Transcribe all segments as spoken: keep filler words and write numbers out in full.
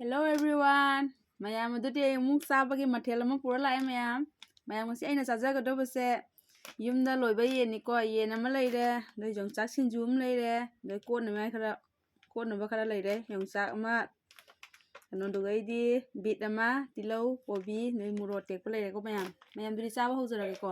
Hello everyone. ꯃꯌꯥꯝ ꯑꯗꯨꯗꯤ ꯑꯩ ꯑꯃꯨꯛ ꯆꯥꯕꯒꯤ ꯃꯊꯦꯜ ꯑꯃ ꯄꯨꯔ ꯂꯥꯛꯑꯦ ꯃꯌꯥꯝ꯫ ꯃꯌꯥꯝ, ꯉꯁꯤ ꯑꯩꯅ ꯆꯥꯖꯒꯗꯧꯕꯁꯦ ꯌꯨꯝꯗ ꯂꯣꯏꯕ ꯌꯦꯟꯅꯤꯀꯣ꯫ ꯌꯦꯟ ꯑꯃ ꯂꯩꯔꯦ, ꯑꯗꯩ ꯌꯣꯡꯆꯥꯛ ꯁꯤꯡꯖꯨ ꯑꯃ ꯂꯩꯔꯦ, ꯑꯗꯩ ꯀꯣꯠꯅꯉꯥꯏ ꯈꯔ, ꯀꯣꯠꯅꯕ ꯈꯔ ꯂꯩꯔꯦ꯫ ꯌꯣꯡꯆꯥꯛ ꯑꯃ, ꯀꯩꯅꯣꯗꯨꯒꯩꯗꯤ ꯕꯤꯠ ꯑꯃ, ꯇꯤꯜꯍꯧ, ꯀꯣꯕꯤ, ꯑꯗꯩ ꯃꯣꯔꯣꯛ ꯑꯇꯦꯛꯄ ꯂꯩꯔꯦꯀꯣ ꯃꯌꯥꯝ꯫ ꯃꯌꯥꯝꯗꯨꯗꯤ ꯆꯥꯕ ꯍꯧꯖꯔꯒꯦꯀꯣ꯫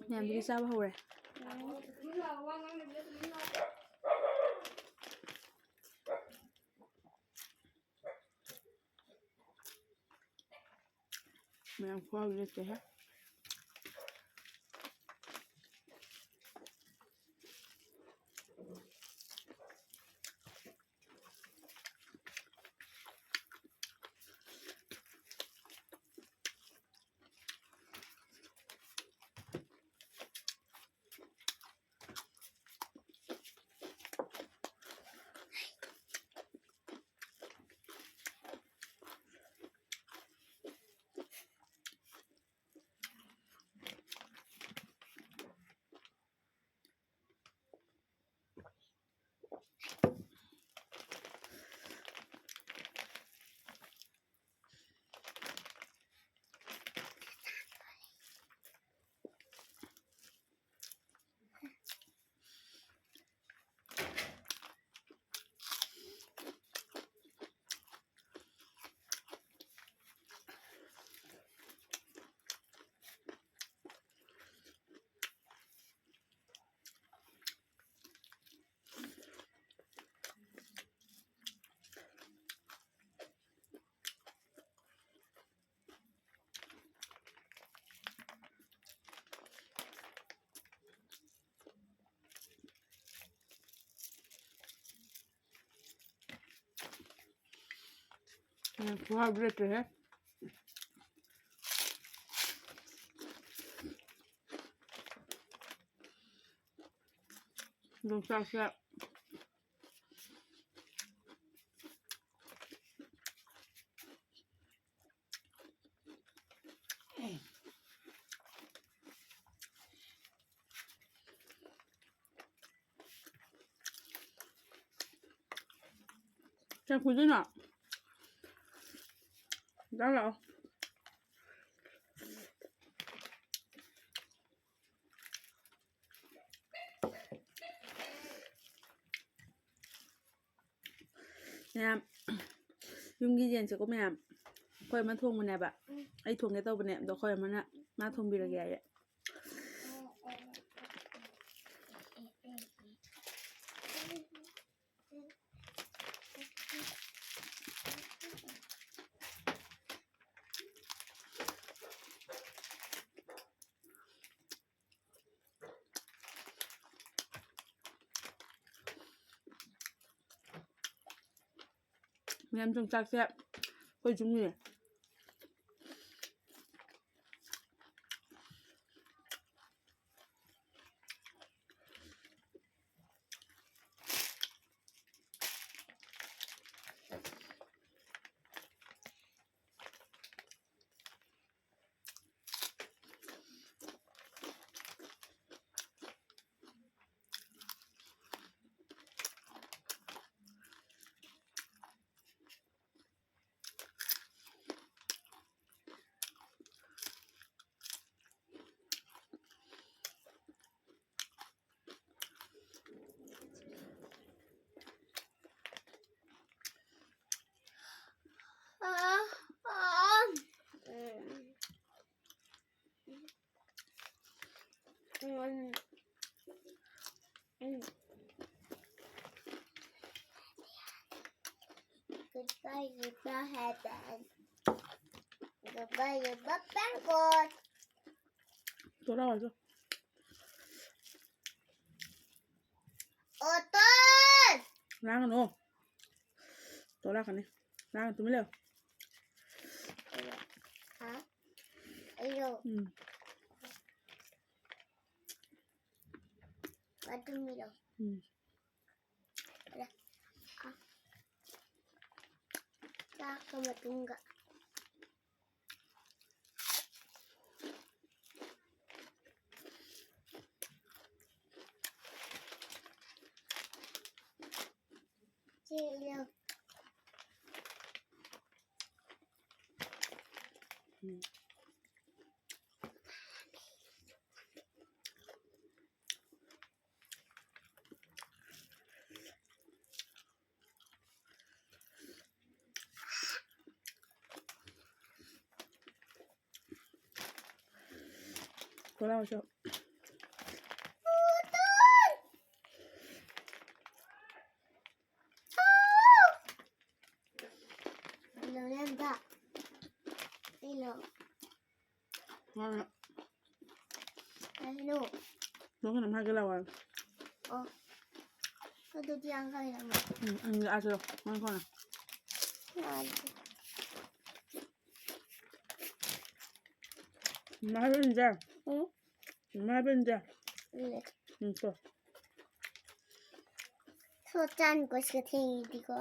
ꯃꯌꯥꯝꯗꯨꯗꯤ ꯆꯥꯕ ꯍꯧꯔꯦ꯫ ꯃꯌꯥꯝ ꯈꯨꯍꯥꯎꯗꯤ ꯂꯩꯇꯦꯍꯦ꯫ ꯎꯝ, ꯈꯨꯍꯥꯎꯗꯤ ꯂꯩꯇ꯭ꯔꯦꯍꯦ꯫ ꯌꯣꯡꯆꯥꯛꯁꯦ꯫ ꯀꯌꯥꯝ ꯀꯨꯏꯗꯣꯏꯅꯣ? ꯆꯥ ꯂꯥꯛꯑꯣ꯫ ꯃꯌꯥꯝ, ꯌꯨꯝꯒꯤ ꯌꯦꯟꯁꯦꯀꯣ ꯃꯌꯥꯝ, ꯑꯩꯈꯣꯏ ꯑꯃ ꯊꯣꯡꯕꯅꯦꯕ꯫ ꯑꯩ ꯊꯣꯡꯒꯦ ꯇꯧꯕꯅꯦ, ꯑꯗꯣ ꯑꯩꯈꯣꯏ ꯑꯃꯅ ꯃꯥ ꯊꯣꯡꯕꯤꯔꯒꯦ ꯍꯥꯏꯌꯦ꯫ ꯃꯌꯥꯝ ꯌꯣꯡꯆꯥꯛꯁꯦ ꯑꯩꯈꯣꯏ ꯌꯨꯝꯒꯤꯅꯦ꯫ Goodbye, you bad head. Goodbye, you bad bad boy. ꯇꯣꯔꯥ ꯑꯣꯏꯗꯣ꯫ ꯑꯣꯇꯣꯟ! ꯂꯥꯡꯒꯅꯨ꯫ ꯇꯣꯔꯥ ꯀꯅꯤ꯫ ꯂꯥꯡꯒꯅꯨ, ꯇꯨꯃꯤꯟ ꯂꯩꯌꯨ꯫ ꯎꯝ꯫ ꯑꯗꯨꯝ ꯏꯔꯣ꯫ ꯎꯝ꯫ ꯆꯥꯛꯀ ꯃꯇꯨꯡꯒ꯫ ꯁꯤ ꯏꯔꯣ꯫ ꯎꯝ꯫ ꯀꯣꯂꯥꯎꯁꯨ꯫ ꯂꯣꯔꯦꯟꯗ꯫ ꯑꯩꯅ꯫ ꯃꯥꯅ꯫ ꯀꯩꯅꯣ? ꯅꯪ ꯀꯩꯅꯣꯝ ꯍꯥꯏꯒꯦ ꯂꯥꯛꯑꯣ ꯍꯥꯏ꯫ ꯑꯣ꯫ ꯑꯗꯨꯗꯤ ꯌꯥꯡꯈꯩ ꯑꯃ꯫ ꯎꯝ, ꯎꯝ, ꯂꯥꯛꯑꯁꯤꯔꯣ? ꯅꯪ ꯀꯣꯟꯅ꯫ ꯌꯥꯔꯦ꯫ ꯃꯥꯏꯕꯦꯟꯖꯦ꯫ ꯎꯝ꯫ ꯃꯥꯏꯕꯦꯟꯖꯦ꯫ ꯎꯝ꯫ ꯎꯝ, ꯇꯣ꯫ ꯁꯣ ꯆꯥꯟ ꯀꯣꯏꯁꯀ ꯊꯦꯡꯉꯤꯗꯤꯀꯣ꯫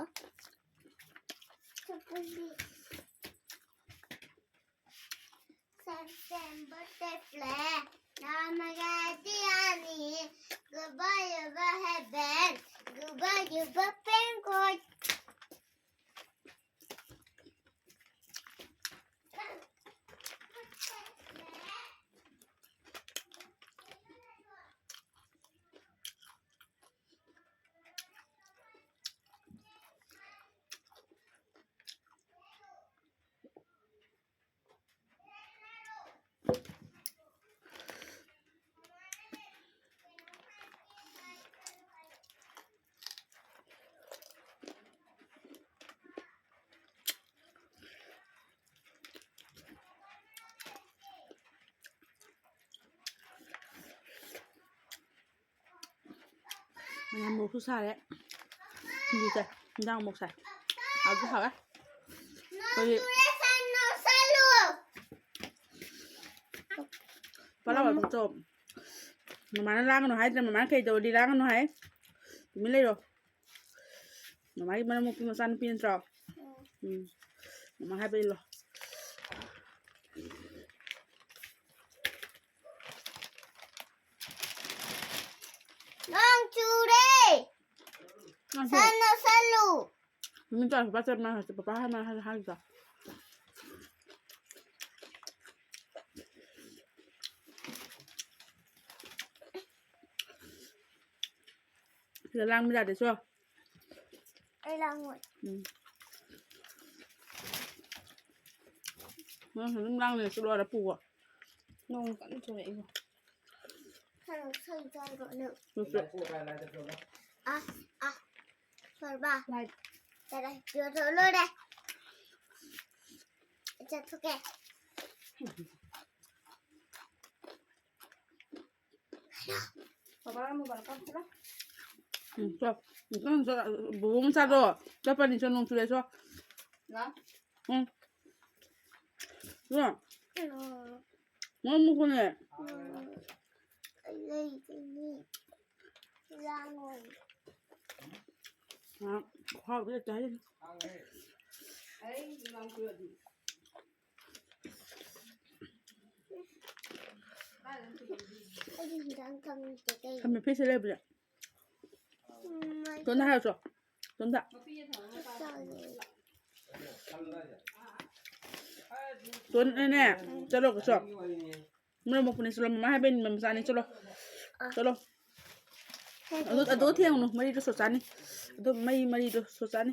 September ꯇꯦꯄ꯭ꯂꯦ, ꯅꯥꯃꯒꯥꯏꯗꯤ ꯑꯅꯤ, ꯒꯨꯕꯥ ꯌꯨꯕ ꯍꯦꯕꯦꯟ, ꯒꯨꯕꯥ ꯌꯨꯕ ꯄꯦꯡꯀꯣꯏ꯫ ꯃꯌꯥꯝ ꯃꯣꯔꯣꯛꯁꯨ ꯁꯥꯔꯦ꯫ ꯁꯤꯡꯖꯨ ꯆꯥꯏ꯫ ꯏꯟꯖꯥꯡ ꯃꯣꯔꯣꯛ ꯁꯥꯏ꯫ ꯍꯥꯎꯁꯨ ꯍꯥꯎꯋꯦ꯫ ꯑꯩꯈꯣꯏꯒꯤ ꯅꯣꯡ ꯆꯨꯔꯦ, ꯁꯟ ꯅꯣꯛꯁꯜꯂꯨ꯫ ꯄꯂꯥꯎ ꯎꯝ꯫ ꯍꯥꯏꯕ ꯆꯣ꯫ ꯃꯃꯥꯅ ꯂꯥꯡꯒꯅꯨ ꯍꯥꯏꯗ꯭ꯔꯥ? ꯃꯃꯥꯅ ꯀꯩ ꯇꯧꯔꯗꯤ ꯂꯥꯡꯒꯅꯨ ꯍꯥꯏ? ꯇꯨꯃꯤꯟ ꯂꯩꯔꯣ꯫ ꯃꯃꯥꯒꯤ ꯃꯔꯝ ꯃꯣꯛꯄꯤ ꯃꯆꯥꯅꯨꯄꯤ ꯅꯠꯇ꯭ꯔꯣ? ꯎꯝ꯫ ꯎꯝ꯫ ꯃꯃꯥ ꯍꯥꯏꯕ ꯏꯜꯂꯣ꯫ ꯅꯣꯡ ꯆꯨꯔꯦ꯫ ꯅꯪꯁꯨ ꯁꯟꯅ ꯁꯜꯂꯨ꯫ ꯃꯤ ꯆꯥꯛ ꯄꯥ ꯆꯠ ꯃꯥ ꯍꯥꯏꯁꯦ, ꯄꯄꯥ ꯍꯥꯏ ꯃꯥ ꯍꯥꯏ ꯍꯥꯏꯗ꯫ ꯁꯤꯗ ꯂꯥꯡꯕ ꯌꯥꯗꯦ ꯁꯣ꯫ ꯑꯩ ꯂꯥꯡꯉꯣꯏ꯫ ꯎꯝ꯫ ꯅꯪꯁꯨ ꯑꯗꯨꯝ ꯂꯥꯡ ꯂꯩꯔꯁꯨ ꯂꯣꯏꯔꯦ ꯄꯨꯒꯣ꯫ ꯅꯣꯡ ꯀꯟꯅ ꯆꯨꯔꯛꯏꯕꯣ꯫ ꯈꯔ ꯁꯩ ꯆꯥꯏꯔꯣ ꯅꯪ? ꯅꯠꯇꯦ꯫ ꯑ, ꯑ꯫ ꯁꯣꯔꯕ꯫ ꯂꯥꯏꯠ꯫ ꯌꯥꯔꯦ, ꯌꯣꯠꯊꯣꯛ ꯂꯣꯏꯔꯦ꯫ ꯆꯠꯊꯣꯛꯀꯦ꯫ ꯕꯕꯥ ꯃꯣꯕꯥꯏꯜ ꯀꯥꯞꯁꯤꯔꯥ? ꯎꯝ, ꯆꯣ꯫ ꯎꯝ, ꯆꯣ, ꯆꯣ, ꯕꯣꯕꯣ ꯃꯆꯥꯗꯣ꯫ ꯆꯠꯄꯅꯤ, ꯆꯣ, ꯅꯣꯡ ꯆꯨꯔꯦ, ꯆꯣ꯫ ꯂꯥ? ꯎꯝ꯫ ꯆꯣ꯫ ꯎꯝ꯫ ꯃꯔꯝ ꯃꯣꯛꯄꯅꯦ꯫ ꯎꯝ꯫ ꯑꯩ ꯂꯩꯒꯅꯤ꯫ ꯂꯥꯡꯉꯣꯏ꯫ ꯑ, ꯈꯥꯎꯗ ꯆꯥꯏ꯫ ꯑꯩꯗꯤ ꯍꯤꯟꯖꯥꯡ ꯈꯪꯗꯦ ꯀꯩ꯫ ꯊꯝꯃꯦ, ꯐꯤꯁꯦ ꯂꯩꯕ꯭ꯔꯥ? ꯎꯝ, ꯇꯣꯟꯗ ꯍꯥꯏꯔꯨꯆꯣ꯫ ꯇꯣꯟꯗ꯫ ꯆꯥꯒꯦ꯫ ꯇꯣꯟꯅꯅꯦ, ꯆꯠꯂꯣ, ꯆꯠꯂꯣ꯫ ꯃꯔꯝ ꯃꯣꯛꯄꯅꯦ, ꯆꯠꯂꯣ꯫ ꯃꯃꯥ ꯍꯥꯏꯕ ꯏꯟꯕ ꯃꯆꯥꯅꯦ, ꯆꯠꯂꯣ꯫ ꯑ꯫ ꯆꯠꯂꯣ꯫ ꯑꯗꯨ, ꯑꯗꯨ ꯊꯦꯡꯉꯨꯅꯨ, ꯃꯔꯤꯗꯣ ꯁꯣꯠ ꯆꯥꯅꯤ꯫ ꯑꯗꯨ ꯃꯩ ꯃꯔꯤꯗꯣ ꯁꯣꯠ ꯆꯥꯅꯤ꯫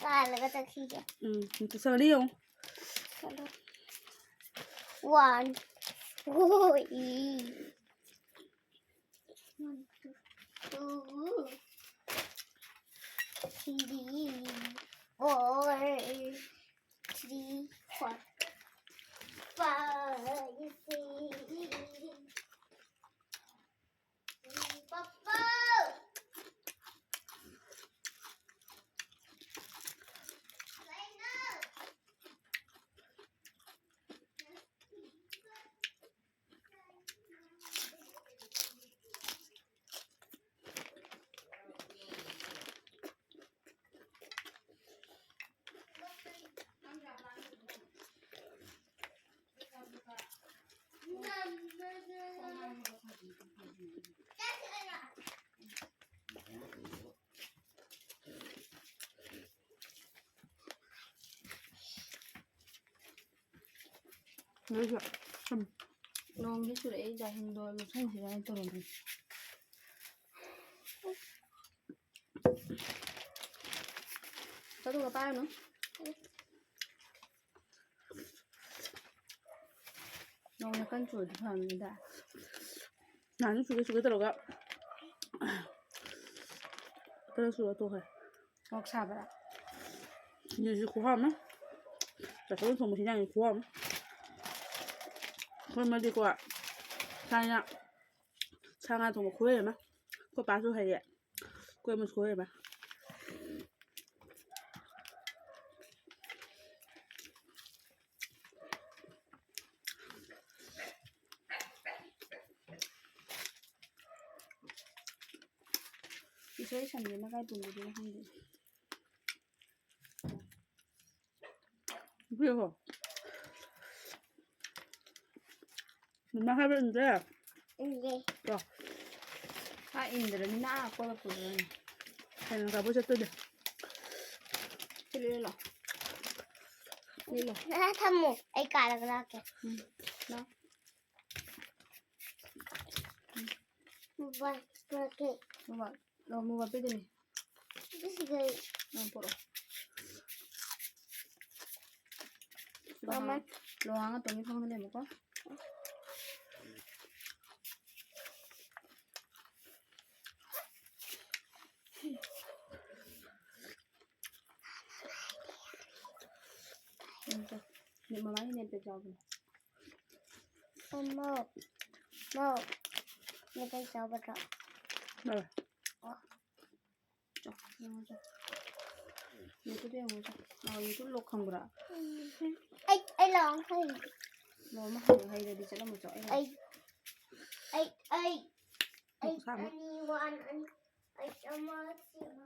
ꯀꯥꯜꯂꯒ ꯆꯠꯈꯤꯒꯦ꯫ ꯎꯝ, ꯆꯠꯆꯒꯅꯤ ꯌꯦꯡꯉꯨ꯫ ꯆꯠꯂꯣ꯫ One. ꯑꯣꯏ꯫ One, two, two, three, four, three, four, five, six. Papa! ꯑꯗꯨꯁꯨ ꯁꯨꯝ ꯅꯣꯡꯗꯤ ꯆꯨꯔꯛꯑꯦ, ꯖꯥꯍꯤꯡꯗꯣ ꯂꯧꯁꯟꯁꯤꯔꯥ ꯍꯥꯏꯅ ꯇꯧꯔꯝꯕꯅꯤ꯫ ꯆꯠꯂꯨꯔꯣ, ꯄꯥꯏꯔꯨꯅꯨ꯫ ꯅꯣꯡ ꯅꯥꯀꯟ ꯆꯨꯔꯗꯤ ꯐꯕꯅꯤꯗ꯫ ꯅꯍꯥꯟꯁꯨ ꯆꯨꯒꯦ ꯆꯨꯒꯦ ꯇꯧꯔꯒ ꯈꯔ ꯆꯨꯔ ꯇꯣꯛꯈ꯭ꯔꯦ꯫ ꯃꯣꯔꯣꯛ ꯁꯥꯕ꯭ꯔꯥ? ꯁꯤꯡꯖꯨꯁꯤ ꯈꯨꯍꯥꯎ ꯑꯃ꯫ ꯆꯥꯛꯁꯪ ꯊꯣꯡꯕ ꯍꯤꯟꯖꯥꯡꯁꯤ ꯈꯨꯍꯥꯎ ꯑꯃ꯫ ꯑꯩꯈꯣꯏ ꯃꯗꯤꯀꯣ ꯊꯥꯏꯅ ꯁꯥ ꯉꯥ ꯊꯣꯡꯕ ꯈꯨꯍꯩ ꯑꯃ꯫ ꯑꯩꯈꯣꯏ ꯄꯥꯁꯨ ꯍꯩꯌꯦ꯫ ꯑꯩꯈꯣꯏ ꯑꯃꯁꯨ ꯈꯨꯍꯩ ꯑꯃ꯫ ꯏꯁꯩ ꯁꯝꯖꯦꯅ ꯀꯥꯏ ꯄꯨꯟꯕꯗꯨꯅꯣ ꯈꯪꯗꯦ꯫ ꯏꯕꯦꯝꯃ꯫ ꯃꯃꯥ ꯍꯥꯏꯕ ꯏꯟꯗꯦ꯫ ꯏꯟꯗꯦ꯫ ꯇꯣ꯫ ꯑꯥ ꯏꯟꯗ꯭ꯔꯅꯤꯅ ꯑꯥ ꯀꯣꯏꯕ ꯄꯨꯔꯅꯤ꯫ ꯍꯌꯦꯡ ꯀꯥꯕꯣꯛ ꯆꯠꯇꯣꯏꯅꯦ꯫ ꯁꯤ ꯂꯤꯠꯂꯣ꯫ ꯂꯤꯠꯂꯣ꯫ ꯅꯪ ꯊꯝꯃꯣ꯫ ꯑꯩ ꯀꯥꯔꯒ ꯂꯥꯛꯀꯦ꯫ ꯎꯝ꯫ ꯂꯥꯛ꯫ ꯃꯣꯕꯥꯏꯜ ꯄꯨꯔꯛꯀꯦ꯫ ꯃꯣꯕꯥꯏꯜ꯫ ꯑꯣ, ꯃꯣꯕꯥꯏꯜ ꯄꯤꯗꯣꯏꯅꯦ꯫ ꯁꯤꯒꯩ꯫ ꯅꯪ ꯄꯨꯔꯛꯑꯣ꯫ ꯃꯃꯥ꯫ ꯂꯣꯍꯥꯡ ꯑꯇꯣꯝꯕꯤ ꯐꯝꯒꯅꯦꯕꯀꯣ꯫ ꯎꯝ, ꯆꯣ꯫ ꯃꯃꯥꯒꯤ ꯅꯦꯝꯄꯦꯛ ꯆꯥꯎꯕꯅꯦ꯫ ꯑꯃ, ꯑꯃ, ꯅꯦꯝꯄꯦꯛ ꯆꯥꯎꯕꯗꯣ꯫ ꯂꯧꯔꯦ꯫ ꯑꯣ꯫ ꯆꯣ, ꯌꯦꯡꯉꯣ ꯆꯣ꯫ YouTube ꯌꯦꯡꯉꯣ ꯆꯣ꯫ ꯑꯥ, YouTube ꯂꯣꯛ ꯈꯪꯕ꯭ꯔꯥ? ꯎꯝ꯫ ꯑꯩ, ꯑꯩ ꯂꯥꯎ ꯈꯪꯉꯤ꯫ ꯂꯣꯛ ꯑꯃ ꯍꯪꯉꯦ, ꯍꯩꯔꯗꯤ ꯆꯠꯂꯝꯃꯨ ꯆꯣ꯫ ꯑꯩ ꯂꯥꯎ꯫ ꯑꯩ, ꯑꯩ, ꯑꯩ, ꯑꯩ ꯃꯈꯥ ꯑꯃꯨꯛ꯫ ꯑꯅꯤ, ꯋꯥꯟ, ꯑꯅꯤ, ꯑꯩ ꯑꯃ ꯁꯤꯃ꯫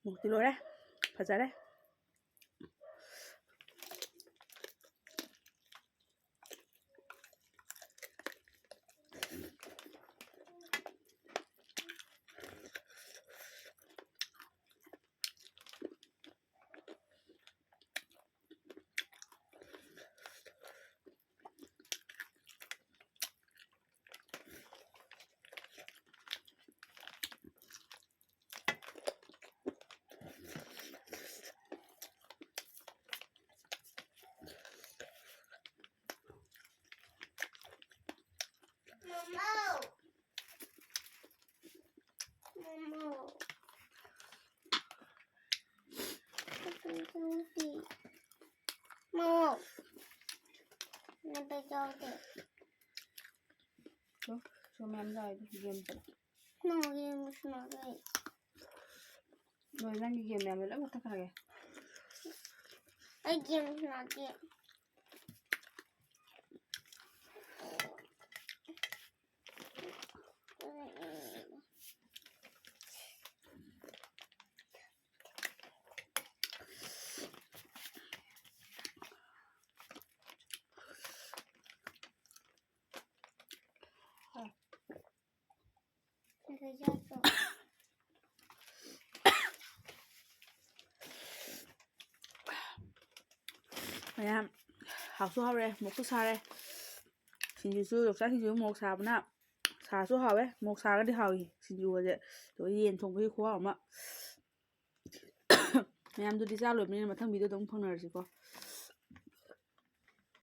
ꯃꯣꯔꯣꯛꯇꯤ ꯂꯣꯏꯔꯦ꯫ ꯐꯖꯔꯦ꯫ ꯅꯪ ꯅꯄꯩ ꯆꯥꯎꯗꯦ꯫ ꯁꯣ, ꯁꯣ ꯃꯌꯥꯝ ꯆꯥꯎꯏꯗꯣ, ꯌꯦꯟ ꯆꯠꯂꯣ꯫ ꯅꯪ ꯌꯦꯟ ꯁꯥꯟꯅꯒꯦ꯫ ꯂꯣꯏ, ꯅꯪꯒꯤ ꯌꯦꯟ ꯃꯌꯥꯝꯗꯣ ꯂꯣꯏ ꯃꯨꯊꯠꯈ꯭ꯔꯒꯦ꯫ ꯑꯩ ꯌꯦꯟ ꯁꯥꯟꯅꯒꯦ꯫ ꯃꯌꯥꯝ, ꯍꯥꯎꯁꯨ ꯍꯥꯎꯔꯦ, ꯃꯣꯔꯣꯛꯁꯨ ꯁꯥꯔꯦ꯫ ꯁꯤꯡꯖꯨꯁꯨ, ꯌꯣꯡꯆꯥꯛ ꯁꯤꯡꯖꯨ ꯃꯣꯔꯣꯛ ꯁꯥꯕꯅ, ꯁꯥꯁꯨ ꯍꯥꯎꯋꯦ, ꯃꯣꯔꯣꯛ ꯁꯥꯔꯒꯗꯤ ꯍꯥꯎꯏ ꯁꯤꯡꯖꯨꯒꯁꯦ꯫ ꯑꯗꯨꯒ ꯌꯦꯟ ꯊꯣꯡꯕꯒꯤ ꯈꯨꯍꯥꯎ ꯑꯃ꯫ ꯃꯌꯥꯝꯗꯨꯗꯤ ꯆꯥ ꯂꯣꯏꯕꯅꯤꯅ ꯃꯊꯪ ꯚꯤꯗꯤꯑꯣꯗ ꯑꯃꯨꯛ ꯐꯪꯅꯔꯁꯤꯀꯣ꯫